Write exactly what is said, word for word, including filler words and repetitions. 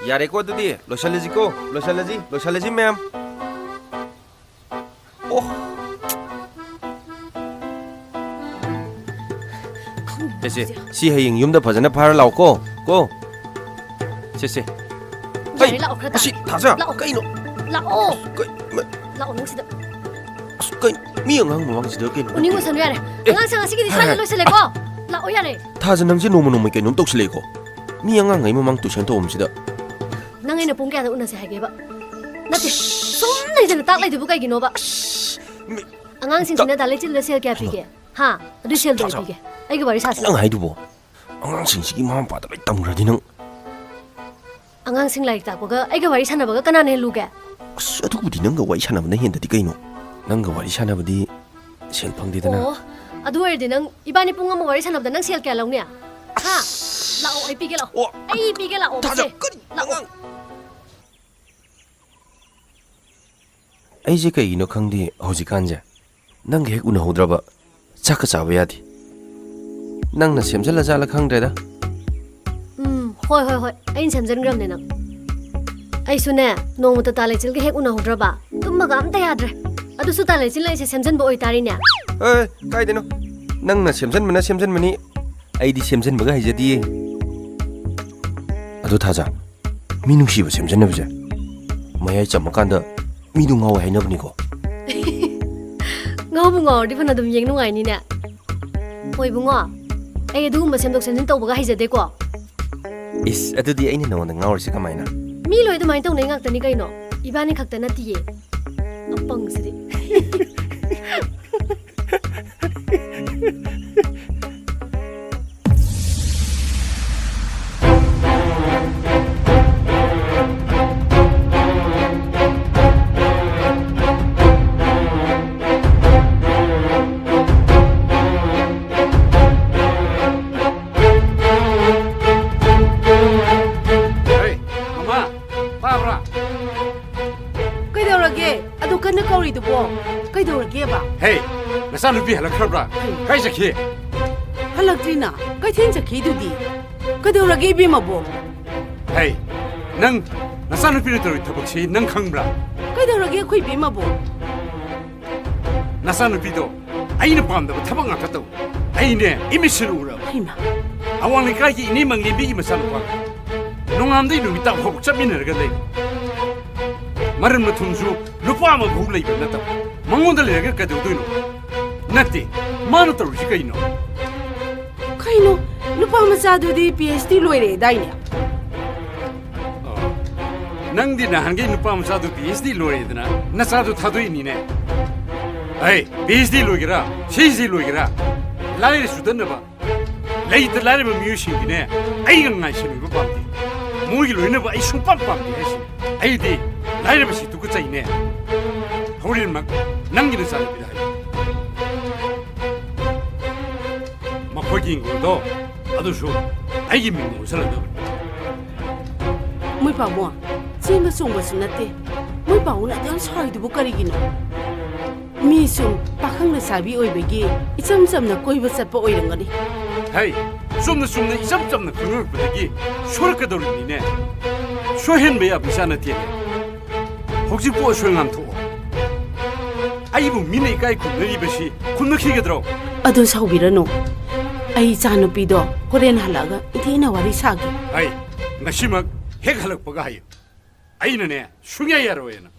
ꯌꯥꯔꯦꯀꯣ, ꯑꯗꯨꯗꯤ ꯂꯣꯏꯁꯤꯜꯂꯁꯤꯀꯣ, ꯂꯣꯏꯁꯤꯜꯂꯁꯤ, ꯂꯣꯏꯁꯤꯜꯂꯁꯤ, ꯃꯦꯝ꯫ ꯑꯣ꯫ ꯁꯦ, ꯁꯦ, ꯁꯤ ꯍꯌꯦꯡ ꯌꯨꯝꯗ ꯐꯖꯅ ꯐꯥꯔ ꯂꯥꯛꯑꯣꯀꯣ, ꯀꯣ꯫ ꯁꯦ, ꯁꯦ꯫ ꯌꯥꯔꯦ, ꯍꯩ, ꯂꯥꯛꯑꯣ, ꯈꯔ ꯑꯁꯤ, ꯇꯥ-, ꯊꯥꯖ, ꯂꯥꯛꯑꯣ꯫ ꯀꯩꯅꯣ? ꯂꯥꯛꯑꯣ꯫ ꯀꯩ, ꯃ-, ꯂꯥꯛꯑꯣ, ꯅꯪ ꯁꯤꯗ꯫ ꯑꯁ, ꯀꯩ, ꯃꯤ ꯑꯉꯥꯡ ꯃꯃꯥꯡꯁꯤꯗ ꯀꯩꯅꯣ ꯎꯅꯤꯡ ꯅꯪ ꯑꯣꯏꯁꯅꯨ ꯌꯥꯔꯦ꯫ ꯑꯦ, ꯑꯉꯥꯡꯁꯤꯡ ꯉꯁꯤꯒꯤꯗꯤ ꯍꯥꯏ, ꯁ꯭ꯋꯥꯏꯗ ꯍꯥꯏ꯫ ꯂꯣꯏꯁꯤꯜꯂꯦꯀꯣ꯫ ꯂꯥꯛꯑꯣ ꯌꯥꯔꯦ꯫ ꯊꯥꯖ, ꯅꯪꯁꯦ ꯅꯣꯡꯃ ꯅꯣꯡꯃꯒꯤ ꯀꯩꯅꯣꯝ ꯇꯧꯁꯤꯜꯂꯛꯑꯦꯀꯣ꯫ ꯃꯤ ꯑꯉꯥꯡꯈꯩ ꯃꯃꯥꯡ ꯇꯨꯏꯁꯟ ꯇꯧꯔꯝꯁꯤꯗ꯫ ꯅꯪ ꯑꯩꯅ ꯄꯨꯡ ꯀꯌꯥꯗ ꯎꯅꯁꯦ ꯍꯥꯏꯒꯦꯕ? ꯅꯠꯇꯦ, ꯁꯨꯝ ꯂꯩꯗꯅ ꯇꯥꯛ ꯂꯩꯗꯨꯕꯨ ꯀꯩꯒꯤꯅꯣꯕ? ꯃꯤ-, ꯑꯉꯥꯡꯁꯤꯡꯁꯤꯅ ꯗꯥ ꯂꯩꯆꯤꯜꯗ ꯁꯦꯜ ꯀꯌꯥ ꯍꯜꯂꯣ꯫ ꯄꯤꯒꯦ? ꯍꯥ? ꯑꯗꯨ ꯁꯦꯜꯗꯣ ꯑꯩ ꯊꯥꯖ꯫ ꯄꯤꯒꯦ꯫ ꯑꯩꯒ ꯋꯥꯔꯤ ꯁꯥꯁꯤ꯫ ꯅꯪ ꯍꯥꯏꯗꯨꯕꯣ? ꯑꯉꯥꯡꯁꯤꯡꯁꯤꯒꯤ ꯃꯃꯥ ꯃꯄꯥꯗ ꯂꯣꯏ ꯇꯝꯈ꯭ꯔꯗꯤ ꯅꯪ꯫ ꯑꯉꯥꯡꯁꯤꯡ ꯂꯥꯏꯔꯤꯛ ꯇꯥꯛꯄꯒ ꯑꯩꯒ ꯋꯥꯔꯤ ꯁꯥꯟꯅꯕꯒ ꯀꯅꯥꯅ ꯍꯦꯜꯂꯨꯒꯦ? ꯑꯁ, ꯑꯗꯨꯕꯨꯗꯤ ꯅꯪꯒ ꯋꯥꯔꯤ ꯁꯥꯟꯅꯕꯅ ꯍꯦꯟꯗꯗꯤ ꯀꯩꯅꯣ? ꯅꯪꯒ ꯋꯥꯔꯤ ꯁꯥꯟꯅꯕꯗꯤ ꯁꯦꯜ ꯐꯪꯗꯦꯗꯅ꯫ ꯑꯣ, ꯑꯗꯨ ꯑꯣꯏꯔꯗꯤ ꯅꯪ ꯏꯕꯥꯅꯤ ꯄꯨꯡ ꯑꯃ ꯋꯥꯔꯤ ꯁꯥꯟꯅꯕꯗ ꯅꯪ ꯁꯦꯜ ꯀꯌꯥ ꯂꯧꯅꯤ? ꯍꯥ? ꯂꯥꯛꯑꯣ, ꯑꯩ ꯄꯤꯒꯦ ꯂꯥꯛꯑꯣ꯫ ꯑꯣ, ꯑꯩ ꯄꯤꯒꯦ ꯂꯥꯛꯑꯣ, ꯊꯥꯖ, ꯁꯦ꯫ ꯀꯔꯤ ꯂꯥꯛꯑꯣ꯫ ꯑꯉꯥꯡ? ꯑꯩꯁꯦ ꯀꯩꯒꯤꯅꯣ ꯈꯪꯗꯦ ꯍꯧꯖꯤꯛꯀꯥꯟꯁꯦ꯫ ꯅꯪꯒ ꯍꯦꯛ ꯎꯅꯍꯧꯗ꯭ꯔꯕ ꯆꯥꯛꯀ ꯆꯥꯕ ꯌꯥꯗꯦ꯫ ꯅꯪꯅ ꯁꯦꯝꯖꯜꯂ ꯖꯥꯠꯂ ꯈꯪꯗ꯭ꯔꯦꯗ꯫ ꯎꯝ, ꯍꯣꯏ, ꯍꯣꯏ, ꯍꯣꯏ꯫ ꯑꯩꯅ ꯁꯦꯝꯖꯟꯈ꯭ꯔꯕꯅꯦ ꯅꯪ꯫ ꯑꯩꯁꯨꯅꯦ, ꯅꯣꯡꯃꯇ ꯇꯥ ꯂꯩꯆꯤꯜꯒ ꯍꯦꯛ ꯎꯅꯍꯧꯗ꯭ꯔꯕ ꯇꯨꯝꯕꯒ ꯑꯝꯇ ꯌꯥꯗ꯭ꯔꯦ꯫ ꯑꯗꯨꯁꯨ ꯇꯥ ꯂꯩꯆꯤꯜꯅ ꯑꯩꯁꯦ ꯁꯦꯝꯖꯟꯕ ꯑꯣꯏꯇꯥꯔꯤꯅꯦ꯫ ꯑꯦ, ꯀꯥꯏꯗꯩꯅꯣ? ꯅꯪꯅ ꯁꯦꯝꯖꯟꯕꯅ ꯁꯦꯝꯖꯟꯕꯅꯤ, ꯑꯩꯗꯤ ꯁꯦꯝꯖꯟꯕꯒ ꯍꯩꯖꯗꯤꯌꯦ꯫ ꯑꯗꯨ ꯊꯥꯖ, ꯃꯤ ꯅꯨꯡꯁꯤꯕ ꯁꯦꯝꯖꯟꯅꯕꯁꯦ ꯃꯌꯥꯏ ꯆꯝꯃꯀꯥꯟꯗ ꯃꯤꯗꯨ ꯉꯥꯎꯋꯦ ꯍꯥꯏꯅꯕꯅꯤꯀꯣ꯫ ꯉꯥꯎꯕꯨ ꯉꯥꯎꯔꯗꯤ ꯐꯅ ꯑꯗꯨꯝ ꯌꯦꯡ ꯅꯨꯡꯉꯥꯏꯅꯤꯅꯦ꯫ ꯍꯣꯏ ꯏꯕꯨꯡꯉꯣ, ꯑꯩ ꯑꯗꯨꯒꯨꯝꯕ ꯁꯦꯝꯗꯣꯛ ꯁꯦꯝꯖꯤꯟ ꯇꯧꯕꯒ ꯍꯩꯖꯗꯦꯀꯣ꯫ ꯏꯁ, ꯑꯗꯨꯗꯤ ꯑꯩꯅ ꯅꯉꯣꯟꯗ ꯉꯥꯎꯔꯤꯁꯦ ꯀꯃꯥꯏꯅ? ꯃꯤ ꯂꯣꯏ ꯑꯗꯨꯃꯥꯏꯅ ꯇꯧꯅꯩ ꯉꯥꯛꯇꯅꯤ ꯀꯩꯅꯣ, ꯏꯕꯥꯅꯤ ꯈꯛꯇ ꯅꯠꯇꯤꯌꯦ꯫ ꯑꯄꯪꯁꯤꯗꯤ꯫ ꯍꯦ, ꯃꯃꯥ, ꯇꯥꯕ꯭ꯔꯥ? ꯀꯩꯗꯧꯔꯒꯦ? ꯑꯗꯨ ꯀꯟꯅ ꯀꯧꯔꯤꯗꯨꯕꯣ? ꯀꯩꯗꯧꯔꯒꯦꯕ? ꯍꯦ, ꯅꯆꯥꯅꯨꯄꯤ ꯍꯜꯂꯛꯈ꯭ꯔꯕ꯭ꯔꯥ? ꯀꯩ? ꯀꯥꯏ ꯆꯠꯈꯤ? ꯍꯜꯂꯛꯇ꯭ꯔꯤꯅ? ꯀꯩꯊꯦꯜ ꯆꯠꯈꯤꯗꯨꯗꯤ? ꯀꯩꯗꯧꯔꯒꯦ, ꯏꯕꯦꯝꯃꯕꯣ? ꯍꯦ, ꯅꯪ ꯅꯆꯥꯅꯨꯄꯤꯅ ꯇꯧꯔꯤ ꯊꯕꯛꯁꯤ ꯅꯪ ꯈꯪꯕ꯭ꯔꯥ? ꯀꯩꯗꯧꯔꯒꯦ ꯑꯩꯈꯣꯏ ꯏꯕꯦꯝꯃꯕꯨ? ꯅꯆꯥꯅꯨꯄꯤꯗꯣ ꯑꯩꯅ ꯄꯥꯝꯗꯕ ꯊꯕꯛ ꯉꯥꯛꯇ ꯇꯧ꯫ ꯑꯩꯅꯦ ꯏꯃꯤꯠꯁꯤꯅ ꯎꯔꯕ꯫ ꯍꯩꯃꯥ꯫ ꯑꯋꯥꯡ ꯂꯩꯀꯥꯏꯒꯤ ꯏꯅꯦ ꯃꯪꯂꯦꯝꯕꯤꯒꯤ ꯃꯆꯥꯅꯨꯄꯥ꯫ ꯅꯣꯡꯉꯥꯟꯕꯗꯩ ꯅꯨꯃꯤꯠ ꯇꯥꯕ ꯐꯥꯎꯕ ꯆꯠꯃꯤꯟꯅꯔꯒ ꯂꯩ꯫ ꯃꯔꯟ ꯃꯊꯨꯝꯁꯨ ꯂꯨꯄꯥ ꯑꯃ ꯐꯥꯎ ꯂꯩꯕ ꯅꯠꯇꯕ꯫ ꯃꯉꯣꯟꯗ ꯂꯩꯔꯒ ꯀꯩꯗꯧꯗꯣꯏꯅꯣ? ꯅꯠꯇꯦ, ꯃꯥꯅ ꯇꯧꯔꯤꯁꯤ ꯀꯩꯅꯣ? ꯀꯩꯅꯣ? ꯅꯨꯄꯥ ꯃꯆꯥꯗꯨꯗꯤ ꯄꯤ ꯑꯩꯆ ꯗꯤ ꯂꯣꯏꯔꯦꯗꯥꯏꯅꯦ? ꯑꯣ, ꯅꯪꯗꯤ ꯅꯍꯥꯟꯒꯩ ꯅꯨꯄꯥ ꯃꯆꯥꯗꯨ ꯄꯤ ꯑꯩꯆ ꯗꯤ ꯂꯣꯏꯔꯦꯗꯅ ꯅꯆꯥꯗꯨ ꯊꯥꯗꯣꯛꯏꯅꯤꯅꯦ꯫ ꯑꯩ ꯄꯤ ꯑꯩꯆ ꯗꯤ ꯂꯣꯏꯒꯦꯔꯥ, ꯁꯤ ꯑꯩꯆ ꯗꯤ ꯂꯣꯏꯒꯦꯔꯥ, ꯂꯥꯏꯔ ꯆꯨꯗꯠꯅꯕ, ꯂꯩꯇ ꯂꯥꯏꯔꯕ ꯃꯤꯑꯣꯏꯁꯤꯡꯒꯤꯅꯦ ꯑꯩꯒ ꯉꯥꯏꯁꯤꯟꯕꯤꯕ ꯄꯥꯝꯗꯦ꯫ ꯃꯣꯏꯒꯤ ꯂꯣꯏꯅꯕ ꯑꯩ ꯁꯨꯡꯄꯥꯝ ꯄꯥꯝꯗꯦ ꯍꯥꯏꯁꯤꯅꯤ꯫ ꯑꯩꯗꯤ ꯂꯥꯏꯔꯕꯁꯤ ꯇꯨꯀꯠꯆꯩꯅꯦ꯫ ꯍꯣꯔꯦꯟꯃꯛ ꯅꯪꯒꯤ ꯅꯆꯥꯅꯨꯄꯤꯗ ꯍꯥꯏꯌꯨ꯫ ꯃꯈꯣꯏꯒꯤ ꯍꯤꯡꯒꯣꯜꯗꯣ ꯑꯗꯨꯁꯨ ꯑꯩꯒꯤ ꯃꯤꯡꯗ ꯑꯣꯟꯁꯤꯜꯂꯗꯕꯅꯤ꯫ ꯃꯣꯏ ꯄꯥꯕꯨꯡ, ꯆꯦꯟꯕ ꯆꯣꯡꯕꯁꯨ ꯅꯠꯇꯦ꯫ ꯃꯣꯏ ꯄꯥꯕꯨꯡꯅ ꯑꯗꯨ ꯌꯥꯝ ꯁꯥꯎꯔꯤꯗꯨꯕꯨ ꯀꯔꯤꯒꯤꯅꯣ? ꯃꯤ ꯁꯨꯝ ꯄꯥꯈꯪ ꯂꯩꯁꯥꯕꯤ ꯑꯣꯏꯕꯒꯤ ꯏꯆꯝ ꯆꯝꯅ ꯀꯣꯏꯕ ꯆꯠꯄ ꯑꯣꯏꯔꯝꯒꯅꯤ꯫ ꯍꯩ, ꯆꯨꯝꯅ ꯆꯨꯝꯅ ꯏꯆꯝ ꯆꯝꯅ ꯈꯪꯅꯔꯛꯄꯗꯒꯤ ꯁꯣꯏꯔꯛꯀꯗꯧꯔꯤꯕꯅꯤꯅꯦ꯫ ꯁꯣꯏꯍꯟꯕ ꯌꯥꯕ ꯏꯆꯥ ꯅꯠꯇꯦꯅꯦ꯫ ꯍꯧꯖꯤꯛꯄꯨ ꯑꯁꯣꯏ ꯉꯥꯝꯊꯣꯛꯑꯣ꯫ ꯑꯩꯕꯨ ꯃꯤꯅ ꯏꯀꯥꯏ ꯈꯨꯝꯅꯔꯤꯕꯁꯤ ꯈꯨꯝꯅꯈꯤꯒꯗ꯭ꯔꯣ? ꯑꯗꯨ ꯁꯥꯎꯕꯤꯔꯅꯨ꯫ ꯑꯩ ꯏꯆꯥ ꯅꯨꯄꯤꯗꯣ ꯍꯣꯔꯦꯟ ꯍꯜꯂꯛꯑꯒ ꯏꯊꯤꯅ ꯋꯥꯔꯤ ꯁꯥꯒꯦ꯫ ꯍꯩ, ꯉꯁꯤꯃꯛ ꯍꯦꯛ ꯍꯜꯂꯛꯄꯒ ꯍꯥꯏꯌꯨ꯫ ꯑꯩꯅꯅꯦ ꯁꯨꯡꯌꯥ ꯌꯥꯔꯣꯏꯅ꯫